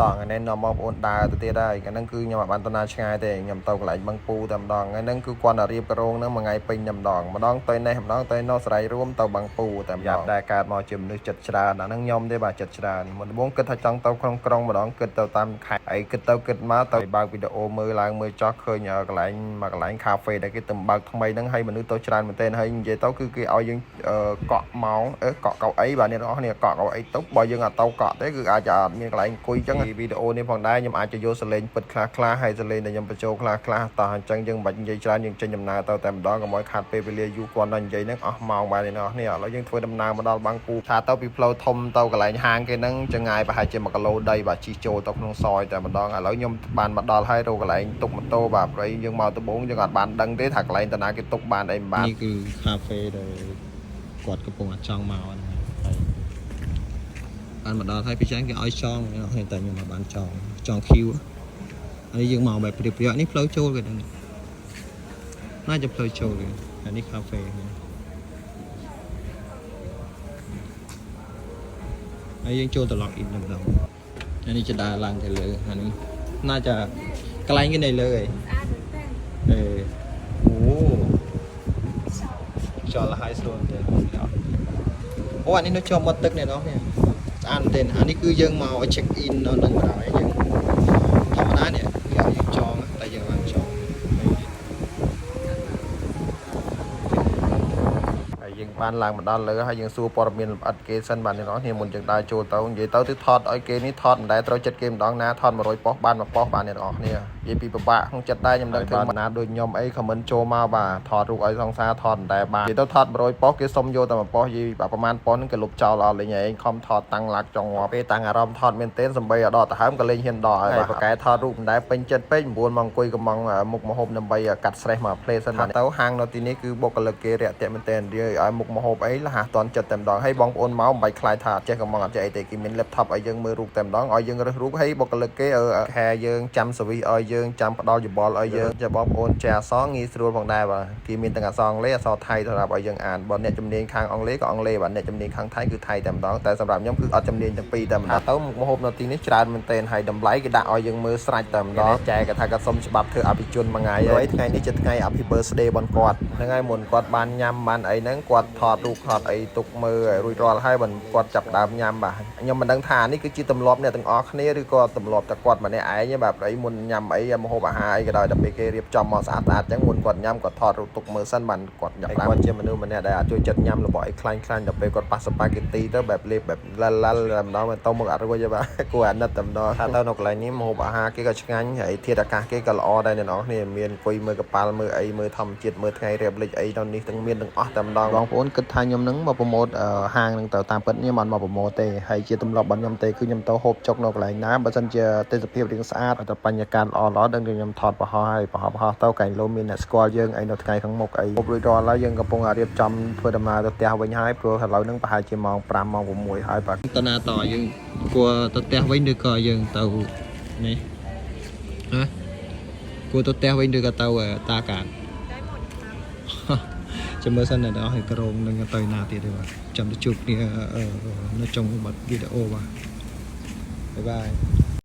តោះថ្ងៃនេះនាំបងប្អូនដើរទៅទៀតហើយថ្ងៃហ្នឹងគឺខ្ញុំអត់បានទៅណាឆ្ងាយទេខ្ញុំទៅកន្លែងបឹងពូតែម្ដងថ្ងៃហ្នឹងគឺគាត់តែរៀបក្រងហ្នឹងមួយថ្ងៃពេញតែម្ដងម្ដងទៅនេះម្ដងទៅនោះស្រ័យរួមទៅបឹងពូតែម្ដងដែរកើតមកជាមនុស្សចិត្តច្រើនអាហ្នឹងខ្ញុំទេបាទចិត្តច្រើនមុនដំបូងគិតថាចង់ទៅក្នុងក្រុងម្ដងគិតទៅតាមខេត្តហើយគិតទៅគិតមកទៅបើកវីដេអូមើលឡើងមើលចោះឃើញកន្លែងមកកន្លែងកាហ្វេដែលគេទៅបើកថ្មីហ្នឹងហើយមនុស្សទៅច្រើនមែនទែនហើយនិយាយទៅគឺគេឲ្យយើងកក់ម៉ោងអឺកក់កៅអីបាទអ្នកនរគ្នាកក់កៅអីទុកបើយើងអត់ទៅកក់ទេគឺអាចអត់មានកន្លែងអង្គុយអញ្ចឹងវីដេអូនេះផងដែរខ្ញុំអាចจะយកសលេងពិតខ្លះខ្លះហើយសលេងដែលខ្ញុំបញ្ចូលខ្លះខ្លះតោះអញ្ចឹងយើងមិនបាច់និយាយច្រើនយើងចេញដំណើរទៅតែម្ដងកុំឲ្យខាតពេលវេលាយូរគាត់ដល់និយាយហ្នឹងអស់ម៉ោងបាទអ្នកនរគ្នាឥឡូវយើងធ្វើដំណើរមកដល់បាងពូថាទៅពីផ្លូវធំទៅកន្លែងហាងគេហ្នឹងចង្ងាយប្រហែលជា1គីឡូដីបាទជិះចូលទៅក្នុងសយតែម្ដងឥឡូវខ្ញុំបានមកដល់ហើយរកកន្លែងទុកម៉ូតូបាទព្រោះយើងមកដំបូងយើងអត់បានដឹងទេថាកន្លែងតាណាគេទុកបានអីមិនបាន នេះគឺកាហ្វេដែលគាត់កំពុងតែចង់មកហ្នឹងហើយបានមកដល់ហើយពីច្រើនគេឲ្យចងតែខ្ញុំមកបានចងចង queue អានេះយើងមកបែបព្រាបព្រានេះផ្លូវចូលគេហ្នឹងน่าจะផ្លូវចូលគេអានេះកាហ្វេហ្នឹងហើយយើងចូលទៅ log in តែម្ដងអានេះจะដើរឡើងទៅលើអានេះน่าจะកន្លែងគេនៅលើឯង ស្អាតមែនទែន អេអូ ខ្យល់ហើយស្រួលមែនទេអូអានេះនៅជាប់មាត់ទឹកនេះណោះនេះស្អាតមែនទេអានេះគឺយើងមក check in នៅនឹងបណ្ដោយយើងធម្មតានេះគេឲ្យយើងចងតែយើងបានចង ហើយយើងបានឡើងមកដល់លើហើយយើងសួរព័ត៌មានលម្អិតគេសិនបាទអ្នកនរគ្នាមុនយើងដើរចូលទៅនិយាយទៅគឺថតឲ្យគេនេះថតមិនដែលត្រូវចិត្តគេម្ដងណាថត100ប៉ុស្តិ៍បាន1ប៉ុស្តិ៍បាទអ្នកនរគ្នានិយាយពីពិបាកក្នុងចិត្តដែរខ្ញុំដឹងធ្វើមិនណាដូចខ្ញុំអី comment ចូលមកបាទថតរូបឲ្យសង្សារថតមិនដែលបាននិយាយទៅថត100ប៉ុស្តិ៍គេសុំយកតែ1ប៉ុស្តិ៍និយាយប្រហែលប៉ុស្តិ៍ហ្នឹងគេលុបចោលអស់លេងឯងខំថតតាំងឡាក់ចង់ងាប់ពេលតាំងអារម្មណ៍ថតមែនទែនសំបីឲ្យដកដង្ហើមក៏លេងហ៊ានដកហើយបាទប្រកែថតរូបមិនដែលពេញចិត្តពេក9មកអង្គុយកំងមុខមហូបដើម្បីកាត់ stress មក play សិនបាទទៅហាងនៅទីនេះគឺបុគ្គលិកគេរាក់ទាក់មែនទែននិយាយឲ្យមុខមហូបអីលះតន់ចិត្តតែម្ដងហើយបងប្អូនមកមិនបាច់ខ្លាចថាអត់ចេះកំងអត់ចេះអីទេគេមាន laptop ឲ្យយើងមើលរូបតែម្ដងឲ្យយើងរើសរូបហើយបុគ្គលិកគេខែយើងចាំ service ឲ្យយើងចាំផ្ដល់យោបល់ឲ្យយើងចាបងប្អូនចេះអក្សរងាយស្រួលផងដែរបាទគេមានទាំងអក្សរអង់គ្លេសអក្សរថៃសម្រាប់ឲ្យយើងអានបើអ្នកជំនាញខាងអង់គ្លេសក៏អង់គ្លេសបាទអ្នកជំនាញខាងថៃគឺថៃតែម្ដងតែសម្រាប់ខ្ញុំគឺអត់ជំនាញទាំងពីរតែម្ដងទៅមុខម្ហូបនៅទីនេះច្រើនមែនទែនហើយតម្លៃគេដាក់ឲ្យយើងមើលស្រេចតែម្ដងចែកថាគាត់សុំច្បាប់ធ្វើអភិជនមួយថ្ងៃហើយថ្ងៃនេះជាថ្ងៃ Happy Birthday របស់គាត់ហ្នឹងហើយមុនគាត់បានញ៉ាំបានអីហ្នឹងគាត់ថតរូបថតអីទុកមើលឲ្យរួចរាល់ហើយមិនគាត់ចាប់ដើមញ៉ាំបាទខ្ញុំមិនដឹងថានេះគឺជាទម្លាប់អ្នកទាំងអស់គ្នាឬក៏ទម្លាប់តែគាត់ម្នាក់ឯងទេបាទព្រោះមុនញ៉ាំអីម្ហូបអាហារអីក៏ដោយដល់ពេលគេរៀបចំមកស្អាតស្អាតអញ្ចឹងមុនគាត់ញ៉ាំគាត់ថតរូបទុកមើលសិនបានគាត់ញ៉ាំគាត់ជាមនុស្សម្នាក់ដែលអត់ចូលចិត្តញ៉ាំរបស់អីខ្លាញ់ខ្លាញ់ដល់ពេលគាត់ប៉ះស្ប៉ាហ្គេទីទៅបែបលេបបែបលលលតែម្ដងទៅមកអត់រួចទេបាទគួរអាណិតតែម្ដងថាទៅនៅកន្លែងនេះម្ហូបអាហារគេក៏ឆ្ងាញ់ហើយធាតុអាកាសគេក៏ល្អដែរអ្នកនរគ្នាមានអង្គុយមើលកប៉ាល់មើលអីមើលធម្មជាតិមើលថ្ងៃរៀបលិចអីដល់នេះទាំងមានទាំងអស់តែម្ដងបងប្អូនគិតថាខ្ញុំនឹងមក promote ហាងនឹងទៅតាមពិតខ្ញុំអត់មក promote ទេហើយជាទម្លាប់របស់ខ្ញុំទេគឺខ្ញុំទៅហូបចុកនៅកន្លែងណាបើសិនជាទេសភាពរៀងស្អាតតែបរិយាកាសល្អល្អដឹងខ្ញុំថតបង្ហោះហើយបង្ហោះបង្ហោះទៅកែងលោមានអ្នកស្គាល់យើងអីនៅថ្ងៃខាងមុខអីហូបរួចរាល់ហើយយើងកំពុងតែរៀបចំធ្វើដំណើរទៅផ្ទះវិញហើយព្រោះឥឡូវហ្នឹងប្រហែលជាម៉ោង5ម៉ោង6ហើយបាទ តណាតយើងគួរទៅផ្ទះវិញឬក៏យើងទៅនេះហ៎គួរទៅផ្ទះវិញឬក៏ទៅតាកាត ได้หมดครับ ចាំមើលសិនដល់ឲ្យក្រុមនឹងទៅណាទៀតទេបាទចាំទៅជួបគ្នានៅចុងបទវីដេអូបាទ bye bye.